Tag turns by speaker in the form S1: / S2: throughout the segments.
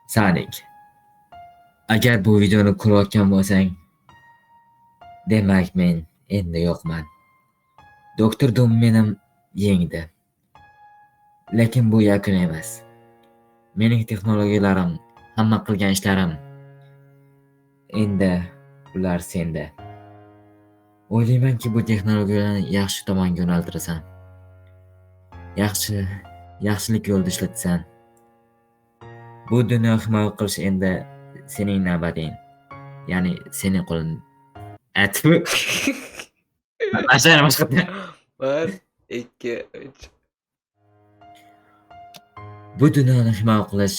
S1: Sanik. Agar bu videoni ko'rayotgan bo'lsang, demak men endi yo'qman. Doktor Doom meni yengdi. Lekin bu yakun emas. Mening texnologiyalarim, hamma qilgan ishlarim endi ular senda. O'ylaymanki, bu texnologiyalarni yaxshi tomonga yo'naltirasan. Yaxshi, yaxshilik yo'lida ishlatasan. Bu dunyo himoya qilish endi sening navbating. Ya'ni sening qo'ling. Atfu. Boshlayman boshqatdan.
S2: 1, 2, 3.
S1: Bu dunyoni himoya qilish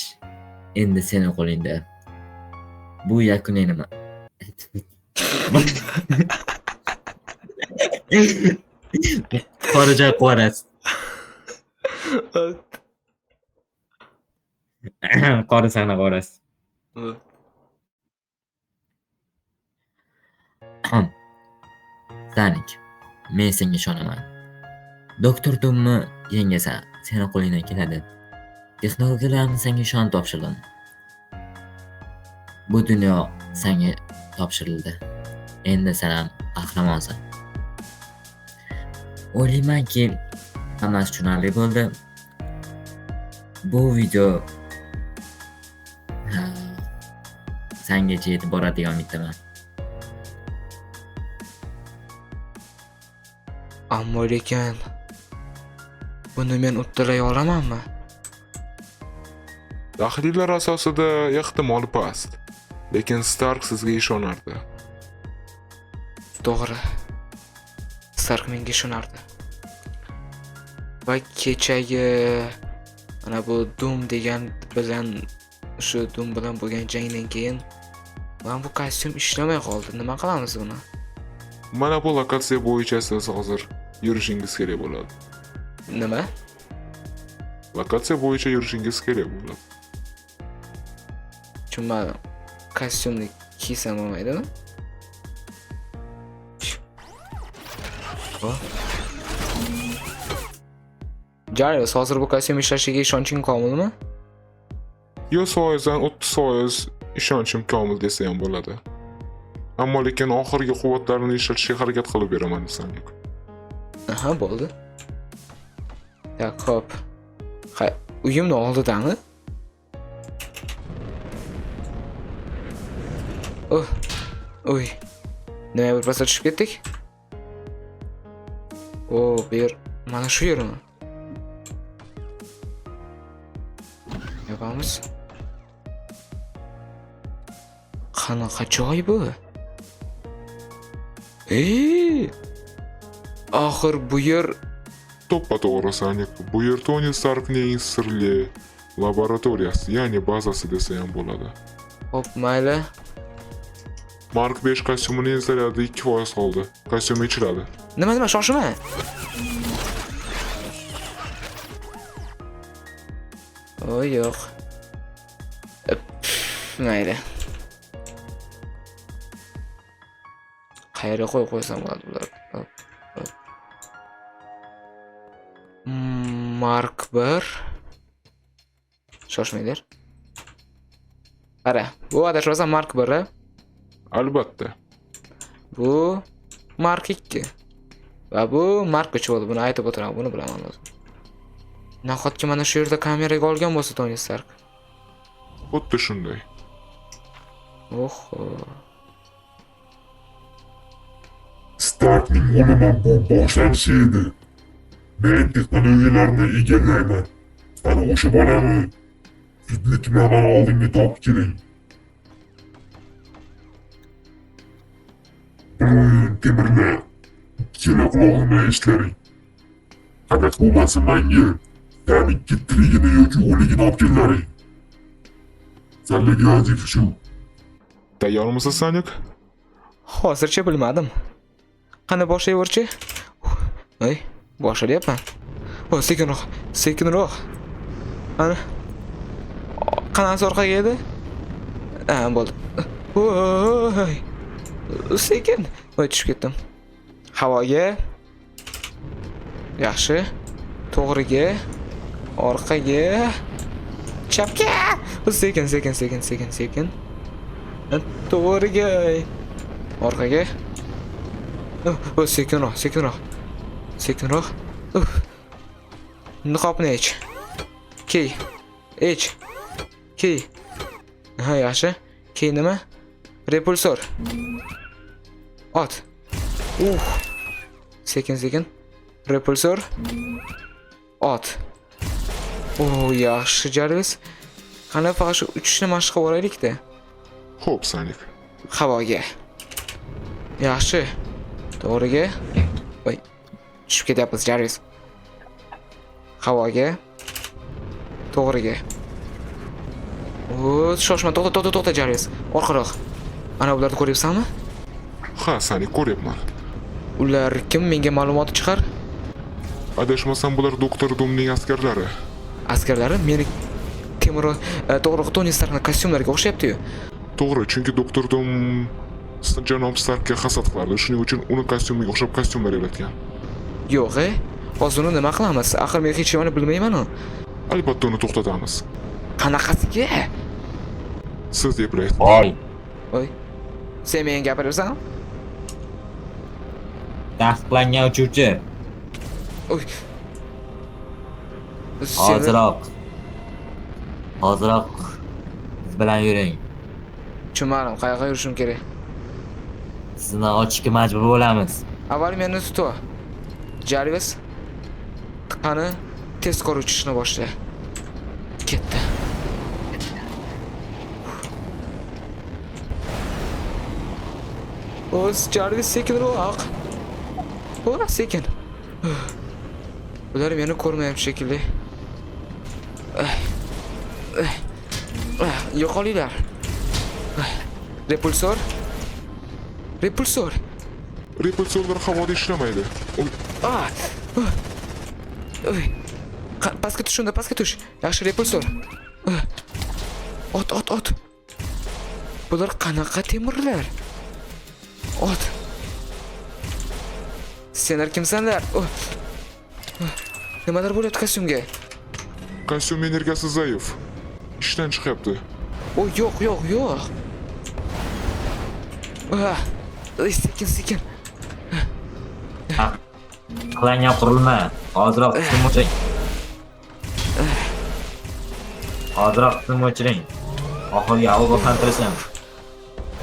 S1: endi sening qo'lingda. Bu yakuniy nima? Qora joy qo'yarasiz. Qora sahna qo'yarasiz. Sanik, men senga ishonaman. Doktor Doomni yengasan, seni qo'lingdan keladi. Texnologiyalarni senga ishonib topshirdim. Bu dunyo senga topshirildi. Endi sen ham qahramonsan. O'ylaymanki, hammasi tushunarli bo'ldi. Bu video sengacha yetib boradi degan umiddaman.
S2: Ammo lekin buni men uddalay olamanmi?
S3: Tahlillar asosida ehtimol past. Lekin Stark sizga ishonardi.
S2: To'g'ri. Stark menga ishonardi. Va kechagi mana bu Doom degan bilan shu Doom bilan bo'lgan jangdan keyin mana bu kostyum ishlamay qoldi. Nima qilamiz buni?
S3: Mana bu lokatsiya bo'yicha siz hozir yurishingiz kerak bo'ladi.
S2: Nima?
S3: Lokatsiya bo'yicha yurishingiz kerak bo'ladi.
S2: Tushunmadim. Kostyumni kiysam bo'lmaydimi? Jarvis, hozir bu kostyum ishlashiga ishonching komilmi?
S3: 100%dan 30% ishonchim komil desa ham bo'ladi. Ammo lekin oxirgi quvvatlarimni ishlatishga harakat qilib beraman desam yo'q.
S2: Aha, bo'ldi. Tak, xo'p. Ha, uyimni oldidami? Oh. Uy. Nima bir pasga tushib ketdik? O, bu yer mana shu yermi? Yopamiz. Qanaqa joy bu? Ey! Axir bu yer
S3: To'ppa-to'g'ri, Sanik. Bu yer Tony Starkning sirli laboratoriyasi, ya'ni bazasi desa ham bo'ladi.
S2: Xo'p, mayli.
S3: Mark 5 kostyumining zaryadi 2% qoldi. Kostyum ichiladi.
S2: Nima nima shoshma. O yo'q. Mayli. Qayerga qo'yib qo'ysam bo'ladi bular? Hop, hop. Mark 1. Shoshmanglar. Qara, bu adashmasam Mark 1, a?
S3: Albatta.
S2: Bu Mark 2. Va bu Mark 3 bo'ldi. Buni aytib o'tiraman, buni bilaman o'zim. Nahotki mana shu yerda kameraga olgan bo'lsa Tony Stark?
S3: Xuddi shunday.
S2: Oho.
S4: Starkning o'limi bu boshlanishi edi. Men texnologiyalarni egallayman. Ana o'sha bolani zudlik bilan mani oldimga topib keling. Bir o'yin temirlar, ikkala qulog'imdan eshitlaring. Qanaqa bo'lmasin menga Sanikka tirigini yoki o'ligini olib kellaring. Sizlarga vazifa shu.
S3: Tayyormisiz, Sanik?
S2: Hozircha bilmadim. Qani boshlayverchi? Voy, boshlayapman. O, sekinroq, sekinroq. Ana. Qanaqasi orqaga edi? Ha, bo'ldi. Voy. Sekin. Voy, tushib ketdim. Havoga. Yaxshi. To'g'riga. Orqaga. Chapga. Sekin, sekin, sekin, sekin, sekin. To'g'riga. Orqaga. O, sekinroq, sekinroq. Sekinroq. Niqobni yech. Kiy. Ich. Kiy. Aha, yaxshi. Kiy nima? Repulsor. Ot. Sekin, sekin. Repulsor. Ot. O, yaxshi, Jarvis. Qani faqat shu uchishni mashq qilib olaylik-da.
S3: Xo'p, Sonic.
S2: Havoga. Yaxshi. To'g'riga. Voy. Tushib ketyapmiz, Jarvis. Havoga. To'g'riga. O, shoshma, to'xta, to'xta, to'xta, Jarvis. Orqaroq. Ana ularni ko'ryapsanmi?
S3: Ha, Sonic, ko'ryapman.
S2: Ular kim? Menga ma'lumot chiqar.
S3: Adashmasam, bular Doktor Dumning askarlari.
S2: Askarlari meni temir, to'g'ri, Toni Starkning kostyumlariga o'xshayapti-yu.
S3: To'g'ri, chunki Doktor Dum janob Starkka hasad qilardi. Shuning uchun uni kostyumiga o'xshab kostyumlar yaratgan.
S2: Yo'q, e? Hozir uni nima qilamiz? Axir men hech nimani bilmayman-u.
S3: Albatta uni to'xtatamiz.
S2: Qanaqasiga?
S3: Siz eplaysiz.
S1: Voy,
S2: Voy. Sen menga gapiryapsan?
S1: taqiqlangan uchuvchi.
S2: Oy.
S1: Hoziroq. Hoziroq biz bilan yuring.
S2: Tushunmadim, qayoqqa yurishim kerak?
S1: Sizni ochishga majbur bo'lamiz.
S2: Avval meni tut. Jarvis. Qani tezkor uchishni boshla. Ketdi. O'z Jarvis, sekinroq. O, sekin. Ular meni ko'rmayapti shekilli. Yo'qolinglar. Repulsor. Repulsor.
S3: Repulsorlar havoda ishlamaydi. Oy,
S2: Ah! Oy. Pastga tush unda, pastga tush. Yaxshi, repulsor. Ot, ot, ot. Bular qanaqa temirlar? Ot. Senlar kimsanlar? Oh. Oh. Nimalar bo'lyapti kostyumga?
S3: Kostyum energiyasi zaif. Ishdan chiqyapti.
S2: O, yo'q, yo'q, yo'q. Ah. Ey, sekin, sekin.
S1: Taqiqlangan qurilma. Hoziroq tizim o'chiring. Hoziroq tizim o'chiring. Oxirgi ogohlantirishim.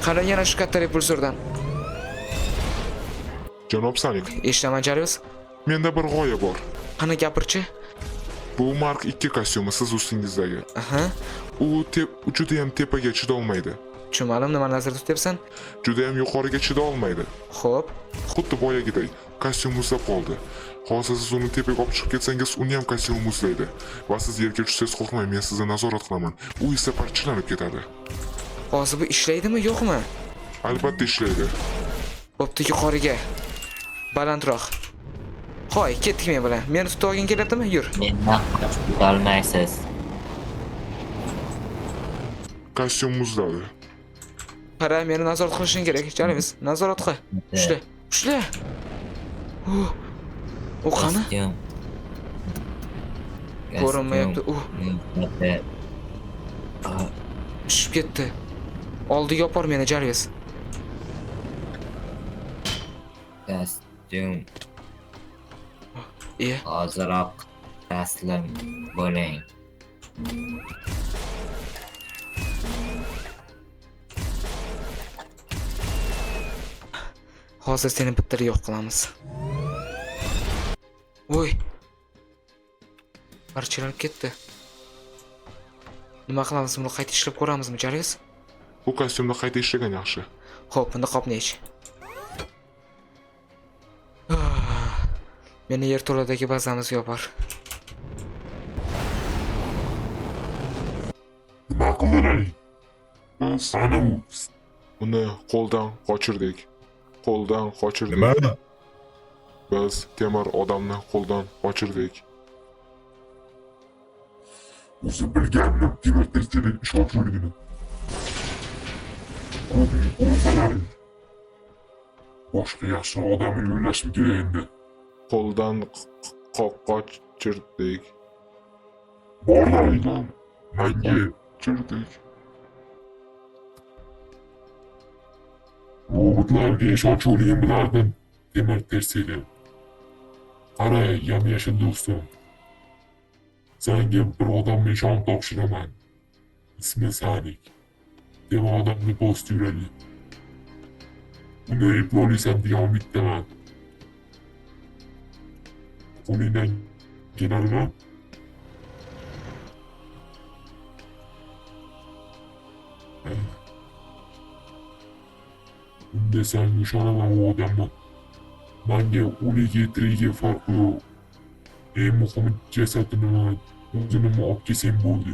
S2: Qarang yana shu katta repulsordan.
S3: Janob Sonic,
S2: Eshitaman, Jarvis.
S3: menda bir g'oya bor.
S2: Qani gapirchi?
S3: Bu Mark 2 kostyumi siz ustingizdagi.
S2: Aha.
S3: U juda ham tepaga chidolmaydi.
S2: Tushunmadim, nimani nazarda tutyapsan?
S3: Juda ham yuqoriga chidolmaydi.
S2: Xo'p.
S3: Xuddi boyagiday kostyum muzlab qoldi. Hozir siz uni tepaga olib chiqib ketsangiz, uni ham kostyumi muzlaydi. Va siz yerga tushsangiz, qo'rqmang, men sizni nazorat qilaman. U esa parchalanib ketadi.
S2: Hozir bu ishlaydimi, yo'qmi?
S3: Albatta ishlaydi.
S2: Bo'pti, yuqoriga. Balandroq. Hoy, ketdik men bilan. Meni tutib olging kelyaptimi? Yur.
S1: Mendan qochib ketolmaysiz.
S3: Kostyum muzladi.
S2: Qara, meni nazorat qilishing kerak. Jarvis, nazorat qil. Ushla, ushla. U qani?
S1: Kostyum.
S2: Ko'rinmayapti. U
S1: Kostyum.
S2: tushib ketdi. Oldiga opor meni, Jarvis.
S1: Kostyum.
S2: Iya.
S1: Hoziroq taslim bo'ling.
S2: Hozir seni bitta yo'q qilamiz. Voy. Parchalanib ketdi. Nima qilamiz? Buni qayta ishlab ko'ramizmi, Jarvis?
S3: Bu kostyumni qayta ishlagan yaxshi.
S2: Xo'p, niqobni yech. Meni yerto'ladagi bazamizga opor.
S4: Nima qildiring? Biz sani
S3: Uni qo'ldan qochirdik. Qo'ldan qochirdik.
S5: Nima?
S3: Biz temir odamni qo'ldan qochirdik.
S4: O'zi bilgandim temir tirikchilik ishonchliligini. Ko'ping o'lsalaring. Boshqa yaxshi odamni yo'llashim kerak endi.
S3: Qo'ldan qochirdik.
S4: Borlaringdan Manga
S3: Chirdik.
S4: Robotlarga ishonch yo'qligini bilardim, temir terseli. Qara, yam-yashil do'stim. Senga bir odamni ishonib topshiraman. Ismi Sanik. Temir odamni bosib yuradi. Uni eploliysan degan umiddaman. Qo'lingdan keladimi? Unda senga ishonaman u odamni. Manga o'ligi tirigi farqi yo'q. Eng muhimi jasadini o'zini olib kelsang bo'ldi.